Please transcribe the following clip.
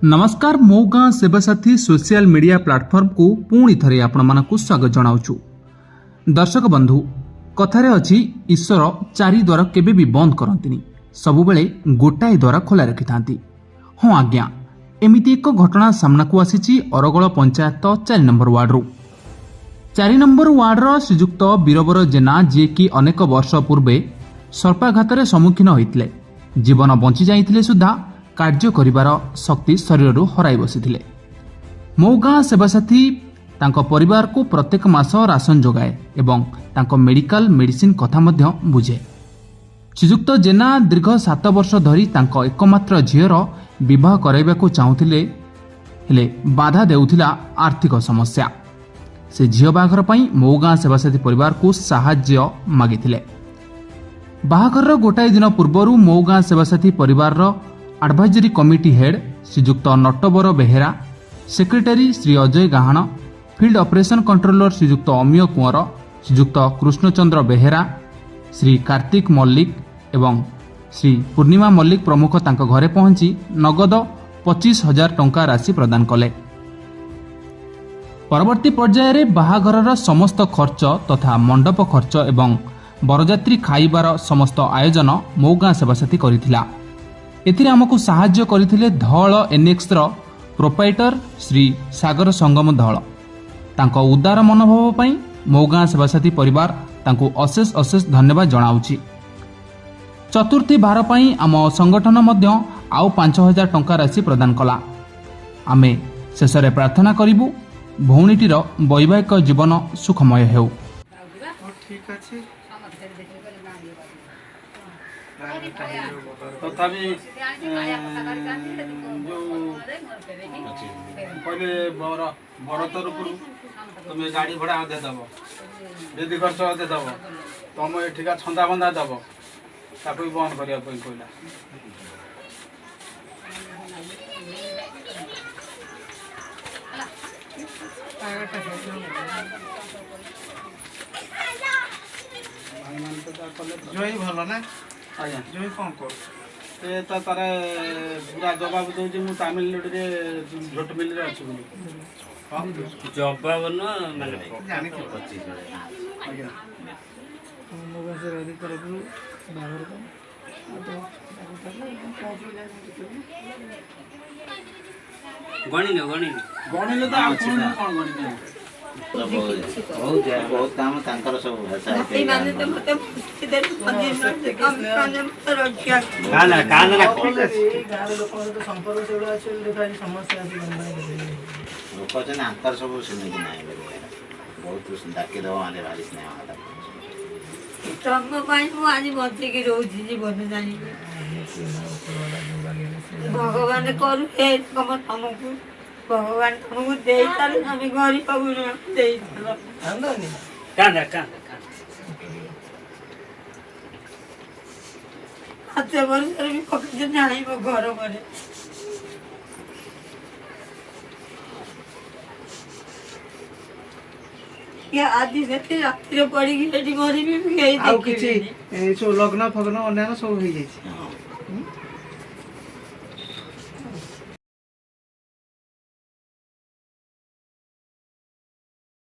ନମସ୍କାର, ମୋ ଗାଁ ସେବାସାଥୀ ସୋସିଆଲ ମିଡ଼ିଆ ପ୍ଲାଟଫର୍ମକୁ ପୁଣି ଥରେ ଆପଣମାନଙ୍କୁ ସ୍ୱାଗତ ଜଣାଉଛୁ। ଦର୍ଶକ ବନ୍ଧୁ, କଥାରେ ଅଛି, ଈଶ୍ୱର ଚାରି ଦ୍ୱାର କେବେ ବି ବନ୍ଦ କରନ୍ତିନି, ସବୁବେଳେ ଗୋଟାଏ ଦ୍ୱାର ଖୋଲା ରଖିଥାନ୍ତି। ହଁ ଆଜ୍ଞା, ଏମିତି ଏକ ଘଟଣା ସାମ୍ନାକୁ ଆସିଛି ଅରଗଳ ପଞ୍ଚାୟତ 4 ନମ୍ବର ୱାର୍ଡରୁ। 4 ନମ୍ବର ୱାର୍ଡର ଶ୍ରୀଯୁକ୍ତ ବୀରବର ଜେନା, ଯିଏକି ଅନେକ ବର୍ଷ ପୂର୍ବେ ସର୍ପାଘାତରେ ସମ୍ମୁଖୀନ ହୋଇଥିଲେ, ଜୀବନ ବଞ୍ଚି ଯାଇଥିଲେ ସୁଦ୍ଧା କାର୍ଯ୍ୟ କରିବାର ଶକ୍ତି ଶରୀରରୁ ହରାଇ ବସିଥିଲେ। ମୋ ଗାଁ ସେବାସାଥୀ ତାଙ୍କ ପରିବାରକୁ ପ୍ରତ୍ୟେକ ମାସ ରାସନ ଯୋଗାଏ ଏବଂ ତାଙ୍କ ମେଡିକାଲ ମେଡିସିନ କଥା ମଧ୍ୟ ବୁଝେ। ଶ୍ରୀଯୁକ୍ତ ଜେନା ଦୀର୍ଘ 7 ବର୍ଷ ଧରି ତାଙ୍କ ଏକମାତ୍ର ଝିଅର ବିବାହ କରାଇବାକୁ ଚାହୁଁଥିଲେ, ହେଲେ ବାଧା ଦେଉଥିଲା ଆର୍ଥିକ ସମସ୍ୟା। ସେ ଝିଅ ବାହାଘର ପାଇଁ ମୋ ଗାଁ ସେବାସାଥୀ ପରିବାରକୁ ସାହାଯ୍ୟ ମାଗିଥିଲେ। ବାହାଘରର ଗୋଟାଏ ଦିନ ପୂର୍ବରୁ ମୋ ଗାଁ ସେବାସାଥୀ ପରିବାରର ଆଡଭାଇଜରୀ କମିଟି ହେଡ୍ ଶ୍ରୀଯୁକ୍ତ ନଟବର ବେହେରା, ସେକ୍ରେଟାରୀ ଶ୍ରୀ ଅଜୟ ଗାହାଣ, ଫିଲ୍ଡ ଅପରେସନ କଣ୍ଟ୍ରୋଲର ଶ୍ରୀଯୁକ୍ତ ଅମିୟ କୁଅଁର, ଶ୍ରୀଯୁକ୍ତ କୃଷ୍ଣଚନ୍ଦ୍ର ବେହେରା, ଶ୍ରୀ କାର୍ତ୍ତିକ ମଲ୍ଲିକ ଏବଂ ଶ୍ରୀ ପୂର୍ଣ୍ଣିମା ମଲ୍ଲିକ ପ୍ରମୁଖ ତାଙ୍କ ଘରେ ପହଞ୍ଚି ନଗଦ 25,000 ଟଙ୍କା ରାଶି ପ୍ରଦାନ କଲେ। ପରବର୍ତ୍ତୀ ପର୍ଯ୍ୟାୟରେ ବାହାଘରର ସମସ୍ତ ଖର୍ଚ୍ଚ ତଥା ମଣ୍ଡପ ଖର୍ଚ୍ଚ ଏବଂ ବରଯାତ୍ରୀ ଖାଇବାର ସମସ୍ତ ଆୟୋଜନ ମୋ ଗାଁ ସେବାସାଥୀ କରିଥିଲା। ଏଥିରେ ଆମକୁ ସାହାଯ୍ୟ କରିଥିଲେ ଧଳ ଏନ୍ଏକ୍ସର ପ୍ରୋପାଇଟର ଶ୍ରୀ ସାଗର ସଙ୍ଗମ ଧଳ। ତାଙ୍କ ଉଦାର ମନୋଭାବ ପାଇଁ ମୋ ଗାଁ ସେବାସାଥୀ ପରିବାର ତାଙ୍କୁ ଅଶେଷ ଅଶେଷ ଧନ୍ୟବାଦ ଜଣାଉଛି। ଚତୁର୍ଥୀ ଭାର ପାଇଁ ଆମ ସଂଗଠନ ମଧ୍ୟ ଆଉ 5,000 ଟଙ୍କା ରାଶି ପ୍ରଦାନ କଲା। ଆମେ ଶେଷରେ ପ୍ରାର୍ଥନା କରିବୁ, ଭଉଣୀଟିର ବୈବାହିକ ଜୀବନ ସୁଖମୟ ହେଉ। ହଉ, ଠିକ ଅଛି। ତଥାପି ଯୋଉ କହିଲେ ବର ବର ତରଫରୁ ତମେ ଗାଡ଼ି ଭଡ଼ା ଅଧେ ଦବ, ବେଦି ଖର୍ଚ୍ଚ ଅଧେ ଦବ, ତମ ଏଠିକା ଛନ୍ଦା ବନ୍ଧା ଦବ, ତାକୁ ବି ବନ୍ଦ କରିବା ପାଇଁ କହିଲା। ଭାଇମାନେ ତ ଯାହା କଲେ। ଜୋଇଁ ଭଲ ନା? ଆଜ୍ଞା। ଜୋଇଁ କ'ଣ କରୁଛି? ସେ ତ ତାର ପୁରା ଜବାବ ଦଉଛି, ମୁଁ ତାମିଲନାଡୁରେ ଝୋଟ ମିଲରେ ଅଛି ବୋଲି। ହଁ। ଜବାବ ନୁହଁ ମାନେ ଜାଣିଥିବ। ଆଜ୍ଞା। ମୋ ଗାଁ ସେବାସାଥୀ ତରଫରୁ ବାହାଘର ପାଇଁ ଆଉ ତ ତାକୁ ତାହେଲେ ପହଞ୍ଚିବ ଯାଇ। ଗଣିନ ଗଣିନ। ଗଣିଲେ ତ ଆଉ କ'ଣ କ'ଣ ଗଣିବେ? ବହୁତ ବହୁତ କାମ ତାଙ୍କର ସବୁ ଭାଷା। ଭାଇମାନେ ତ ମତେ ଦେଲେ, ମତେ ରକ୍ଷା କାନ୍ଦନା କାନ୍ଦନା। ଠିକ ଅଛି। ଗାଁର ଲୋକଙ୍କ ସହିତ ସମ୍ପର୍କ ସେଗୁଡ଼ା ଅଛି ବୋଲି ଦେଖ, ଆଜି ସମସ୍ତେ ଆସି ବନ୍ଧୁ। ଲୋକ ଅଛନ୍ତି ଆଙ୍କର ସବୁ, ସେମିତି ନାହିଁ ବୋଲି ବହୁତ ଡାକିଦେବ ମାନେ ଭାରି ସ୍ନେହ ଆଦର। ତମ ପାଇଁ ମୁଁ ଆଜି ବଞ୍ଚିକି ରହୁଛି ଜୀବନ ଜାଣିକି। ଭଗବାନ କରୁ ହେ ତମ ତମକୁ ଭଗବାନ ତମକୁ ଦେଇଚାଲୁ, ତମେ ଗରିବ ଗୁରୁବାକୁ ଦେଇଚାଲ। କାନ୍ଦନି। କାନ୍ଦ କାନ୍ଦ କାନ୍ଦ। 5 ବର୍ଷରେ ବି ପକେଇ ନାହିଁ ମୋ ଘର ପରେ। ଆଜି ସେଠି ରାତିରେ ପଡ଼ିକି ସେଠି ମରିବି, କେହି ଆଉ କିଛି ଦେଖିବେନି। ଏ ସବୁ ଲଗ୍ନ ଫଗ୍ନ ଅନ୍ୟାନ୍ୟ ସବୁ ହେଇଯାଇଛି। ହଁ।